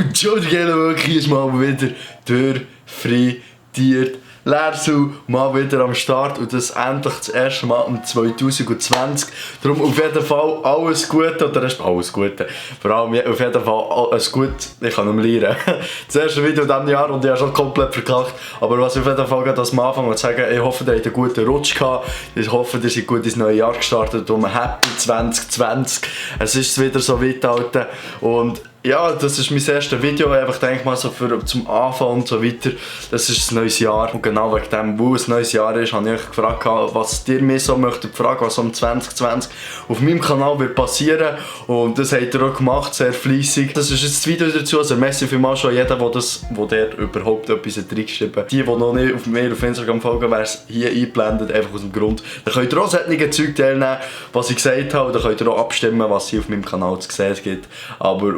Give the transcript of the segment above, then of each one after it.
Entschuldigung, wirklich ist mal wieder durchfrittiert. Lersu mal wieder am Start und das endlich das erste Mal im 2020. Darum auf jeden Fall alles Gute, oder alles Gute. Vor allem auf jeden Fall alles gut. Ich kann nicht mehr lernen. Das erste Video in diesem Jahr und ich habe schon komplett verkackt. Aber was ich auf jeden Fall gerade am Anfang zu sagen, ich hoffe, ihr habt einen guten Rutsch gehabt. Ich hoffe, ihr seid gut ins neue Jahr gestartet. Darum Happy 2020. Es ist wieder so weit, Alter. Und ja, das ist mein erstes Video, ich denke mal so zum Anfang und so weiter. Das ist ein neues Jahr und genau wegen dem, wo es ein neues Jahr ist, habe ich euch gefragt, was ihr mir so möchtet fragen, was um 2020 auf meinem Kanal wird passieren. Und das habt ihr auch gemacht, sehr fleissig. Das ist jetzt das Video dazu, also merci vielmals schon jeder, der überhaupt etwas reingeschrieben hat. Die noch nicht auf mir auf Instagram folgen, wäre es hier eingeblendet, einfach aus dem Grund. Da könnt ihr auch solche Zeug teilnehmen, was ich gesagt habe, da könnt ihr auch abstimmen, was hier auf meinem Kanal zu sehen gibt. Aber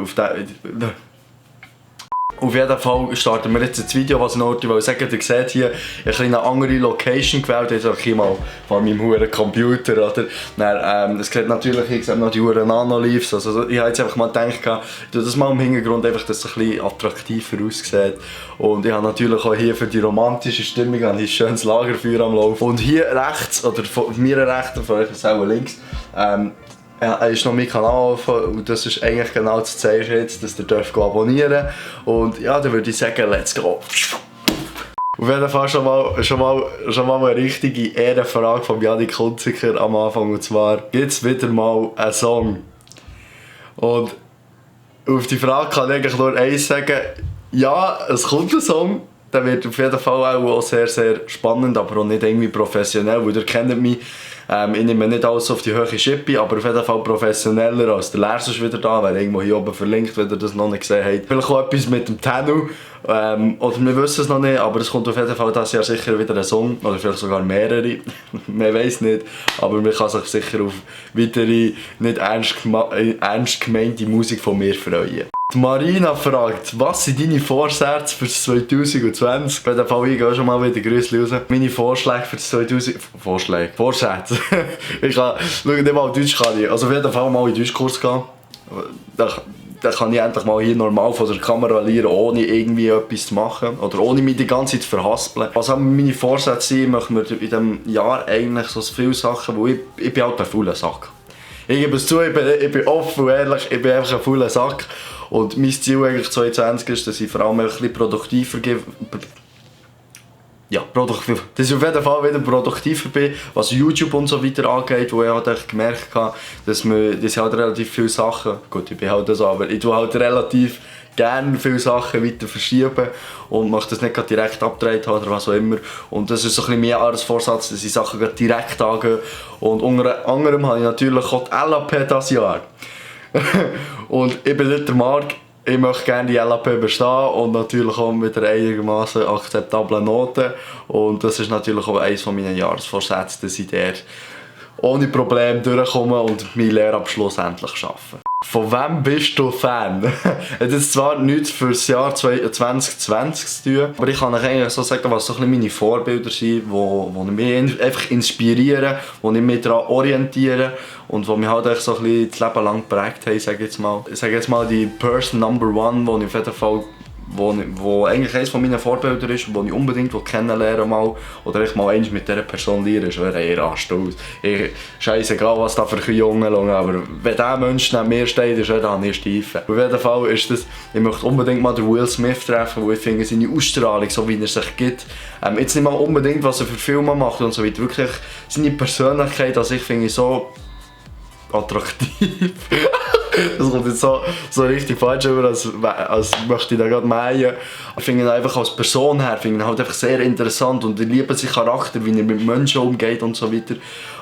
auf jeden Fall starten wir jetzt das Video, was ich noch sagen wollte. Ihr seht hier eine andere Location gewählt, jetzt auch hier mal von meinem huren Computer, oder? Dann, es sieht natürlich, ich sehe noch die huren Nano-Leaves, also ich habe jetzt einfach mal gedacht, ich tue das mal im Hintergrund, einfach, dass es ein bisschen attraktiver aussieht. Und ich habe natürlich auch hier für die romantische Stimmung ein schönes Lagerfeuer am Laufen. Und hier rechts, oder von mir rechts, von euch ist auch links, ja, ist noch mein Kanal und das ist eigentlich genau das Zeichen jetzt, dass ihr abonnieren dürft. Und ja, dann würde ich sagen, let's go! Auf jeden Fall schon mal eine richtige Ehrenfrage von Janik Hunziker am Anfang, und zwar, gibt es wieder mal einen Song? Und auf die Frage kann ich eigentlich nur eins sagen, ja, es kommt ein Song. Der wird auf jeden Fall auch sehr, sehr spannend, aber auch nicht irgendwie professionell, weil ihr kennt mich. Ich nehme nicht alles auf die hohe Schippe, aber auf jeden Fall professioneller als der Lersu ist wieder da, wäre irgendwo hier oben verlinkt, wenn ihr das noch nicht gesehen habt. Vielleicht auch etwas mit dem Tanu, oder wir wissen es noch nicht, aber es kommt auf jeden Fall dieses Jahr sicher wieder ein Song, oder vielleicht sogar mehrere, man weiß nicht, aber man kann sich sicher auf weitere, nicht ernst gemeinte Musik von mir freuen. Die Marina fragt, was sind deine Vorsätze für 2020? Auf jeden Fall, ich gehe schon mal wieder Grüße raus. Meine Vorschläge für 2020... Vorsätze. Ich kann... Schau, nicht mal Deutsch kann ich. Also auf jeden Fall mal in den Deutschkurs gehen. Da kann ich endlich mal hier normal von der Kamera lernen, ohne irgendwie etwas zu machen. Oder ohne mich die ganze Zeit zu verhaspeln. Was haben meine Vorsätze sein, möchten wir in diesem Jahr eigentlich so viele Sachen, wo ich bin halt ein fauler Sack. Ich gebe es zu, ich bin offen und ehrlich, ich bin einfach ein fauler Sack. Und mein Ziel eigentlich 2020 ist, dass ich vor allem ein bisschen produktiver bin. Ja, produktiv. Dass ich auf jeden Fall wieder produktiver bin, was YouTube und so weiter angeht, wo ich halt gemerkt habe, dass ich halt relativ viele Sachen, gut, ich bin halt das, aber ich tue halt relativ gerne viele Sachen weiter verschieben und möchte das nicht direkt abgedreht haben oder was auch immer. Und das ist so ein bisschen mehr als Vorsatz, dass ich Sachen direkt angehe. Und unter anderem habe ich natürlich auch die LAP dieses Jahr. Und ich bin nicht der Marc, ich möchte gerne die LAP bestehen und natürlich auch mit einer einigermaßen akzeptablen Note. Und das ist natürlich auch eines meiner Jahresvorsätze, dass ich dort ohne Probleme durchkomme und meinen Lehrabschluss endlich schaffe. Von wem bist du Fan? Das ist zwar nichts für das Jahr 2020 zu tun, aber ich kann euch eigentlich so sagen, was so ein bisschen meine Vorbilder sind, die mich einfach inspirieren, die ich mich daran orientiere und die mich halt echt so ein bisschen das Leben lang geprägt haben, sage jetzt mal die Person Number One, die ich auf jeden Fall wo eigentlich eines meiner Vorbilder ist, die ich unbedingt kennenlernen mal oder ich mal einmal mit dieser Person lernen, ist eher anstoß. Scheißegal, was da für Jungen schauen, aber wenn dieser Mensch neben mir steht, ist er dann nicht Stiefel. Auf jeden Fall ist das, ich möchte unbedingt mal den Will Smith treffen, wo ich finde, seine Ausstrahlung, so wie er sich gibt, jetzt nicht mal unbedingt, was er für Filme macht und so weiter, wirklich seine Persönlichkeit, also ich finde so attraktiv. Das kommt jetzt so richtig falsch über, als möchte ich da gerade meinen. Ich finde ihn einfach als Person her, finde ihn halt einfach sehr interessant und ich liebe seinen Charakter, wie er mit Menschen umgeht und so weiter.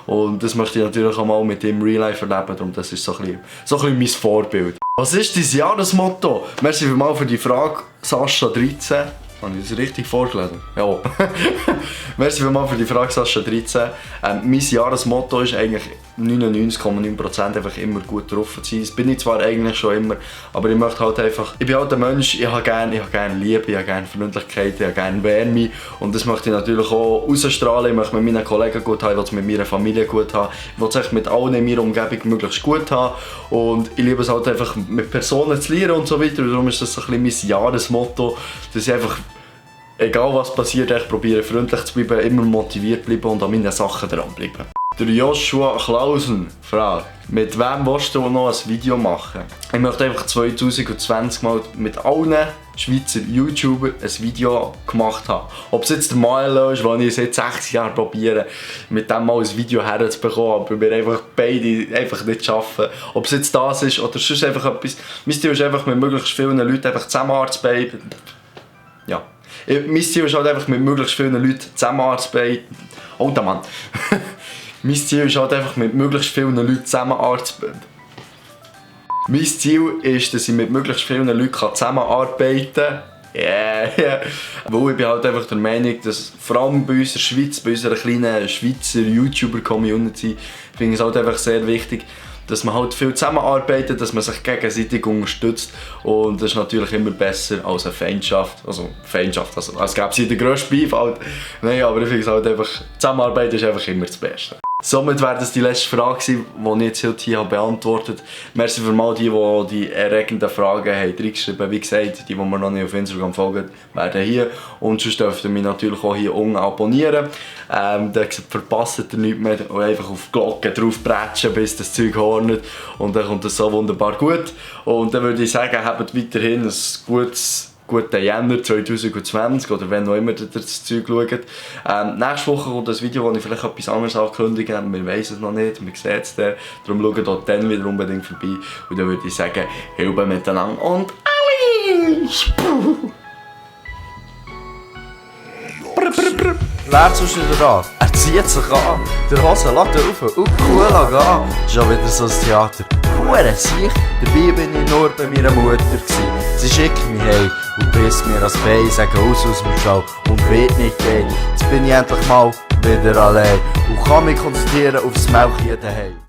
Und das möchte ich natürlich auch mal mit ihm Real Life erleben, darum das ist so ein bisschen mein Vorbild. Was ist dein Jahresmotto? Merci vielmals für die Frage, Sascha 13. Habe ich das richtig vorgelesen? Ja. Merci vielmals für die Frage, Sascha 13. Mein Jahresmotto ist eigentlich 99,9% einfach immer gut drauf zu sein. Das bin ich zwar eigentlich schon immer, aber ich möchte halt einfach, ich bin halt ein Mensch, ich habe gerne Liebe, ich habe gerne Freundlichkeit, ich habe gerne Wärme und das möchte ich natürlich auch ausstrahlen. Ich möchte mit meinen Kollegen gut haben, ich will es mit meiner Familie gut haben, ich will es echt mit allen in meiner Umgebung möglichst gut haben und ich liebe es halt einfach mit Personen zu lernen und so weiter. Und darum ist das so ein bisschen mein Jahresmotto, dass ich einfach, egal was passiert, ich probiere freundlich zu bleiben, immer motiviert bleiben und an meinen Sachen dranbleiben. Der Joshua Klausen fragt, mit wem willst du noch ein Video machen? Ich möchte einfach 2020 mal mit allen Schweizer YouTubern ein Video gemacht haben. Ob es jetzt der Maelo ist, den ich seit 6 Jahren probiere, mit dem mal ein Video herzubekommen, aber wir einfach beide einfach nicht schaffen. Ob es jetzt das ist oder sonst einfach etwas. Mein Ziel ist einfach mit möglichst vielen Leuten einfach zusammenarbeiten. Ja. Mein Ziel ist halt einfach mit möglichst vielen Leuten zusammenarbeiten. Alter Mann. Mein Ziel ist halt einfach mit möglichst vielen Leuten zusammenarbeiten. Mein Ziel ist, dass ich mit möglichst vielen Leuten zusammenarbeiten kann. Yeah. Weil ich bin halt einfach der Meinung, dass vor allem bei uns in der Schweiz, bei unserer kleinen Schweizer YouTuber-Community, finde ich es halt einfach sehr wichtig, dass man halt viel zusammenarbeitet, dass man sich gegenseitig unterstützt und das ist natürlich immer besser als eine Feindschaft. Also als gäbe es hier den grössten Beef halt. Nein, aber ich finde es halt einfach, Zusammenarbeit ist einfach immer das Beste. Somit wäre das die letzte Frage gewesen, die ich jetzt heute hier beantwortet habe. Merci für mal die erregenden Fragen reingeschrieben haben. Wie gesagt, die mir noch nicht auf Instagram folgen, werden hier. Und sonst dürft ihr mich natürlich auch hier unten abonnieren. Dann verpasst ihr nichts mehr und einfach auf die Glocke drauf bretschen, bis das Zeug hornet. Und dann kommt das so wunderbar gut. Und dann würde ich sagen, habt weiterhin ein guten Jänner 2020 oder wenn noch immer ihr das Zeug schaut. Nächste Woche kommt ein Video, wo ich vielleicht etwas anderes ankündige. Wir wissen es noch nicht, wir sehen es dann. Darum schaut auch dann wieder unbedingt vorbei. Und dann würde ich sagen, Hilfe miteinander und Wer zwischen dir an? Er zieht sich an, der Hose lässt er rauf und cool gehen. Schon wieder so ein Theater. Hure sich. Dabei bin ich nur bei meiner Mutter gsi. Sie schickt mich heim und pisst mir ans Bein, sagt aus dem Stall und wird nicht gehen. Jetzt bin ich endlich mal wieder allein und kann mich konzentrieren aufs Melkchen daheim.